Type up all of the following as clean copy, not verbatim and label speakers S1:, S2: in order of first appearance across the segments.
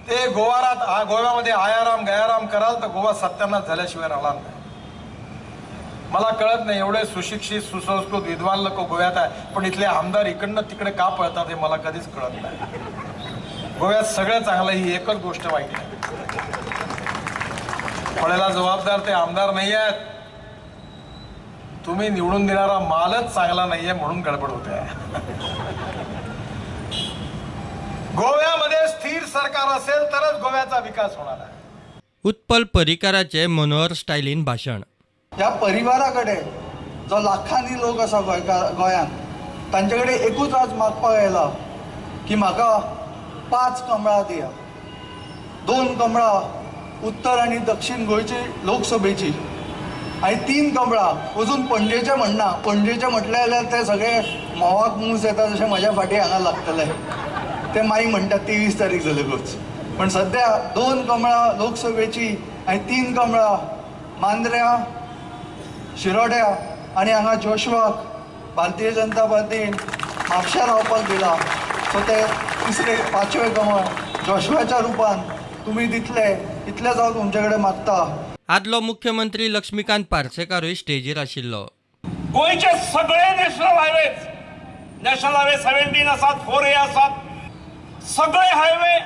S1: ते गोवारात गोव्यामध्ये आयाराम गयाराम कराल तर गोवा सत्यानाश झाल्याशिवाय राहणार नाही. मला कळत नाही, एवढे सुशिक्षित सुसंस्कृत विद्वान लोक गोव्यात आहे, पण इथले आमदार इकडनं तिकडे का पळतात हे मला कधीच कळत नाही. गोव्यात सगळं चांगलं, ही एकच गोष्ट वाईट आहे. पण याला जबाबदार ते आमदार नाही आहेत, तुम्ही निवडून देणारा मालच चांगला नाहीये म्हणून गडबड होते. गोव्यामध्ये स्थिर सरकार असेल तरच गोव्याचा विकास होणार आहे.
S2: उत्पल पर्रीकाराचे मनोहर स्टायलीन भाशण.
S3: ह्या परिवारा कडेन जो लाखांनी लोक आसा गोंयांत, तांचे कडेन एकूच आज मागपाक आयला की म्हाका 5 कमळां दिया. 2 कमळां उत्तर आनी दक्षीण गोंयची लोकसभेची आनी 3 कमळां अजून पणजेचें म्हणना. पणजेचें म्हटलें जाल्यार ते सगळे म्होंवाक मूस येता तशें म्हज्या फाटीं हांगा लागतले. ते मागीर म्हणटात 23 तारीख जातकूच. पण सद्या 2 कमळां लोकसभेची आनी 3 कमळां मांद्र्या, शिरोड्या आनी हांगा जोशवाक भारतीय जनता पार्टीन म्हापश्या रावपाक दिला. सो ते तिसरे 5वें कमळ जोशवाच्या रुपान तुमी दितले इतलेंच हांव तुमचे कडेन मागता.
S2: आदलो मुख्यमंत्री लक्ष्मीकांत पार्सेकारूय स्टेजीर आशिल्लो.
S4: गोंयचे सगळे नॅशनल हायवेज, नॅशनल हायवे 17 आसात, 4A आसात, सगळे हायवे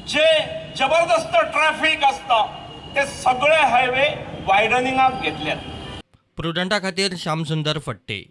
S4: जे जबरदस्त ट्रॅफिक आसता ते सगळे हायवे वायडनिंगाक घेतल्यात.
S2: प्रुडंटा खातीर श्यामसुंदर फट्टे.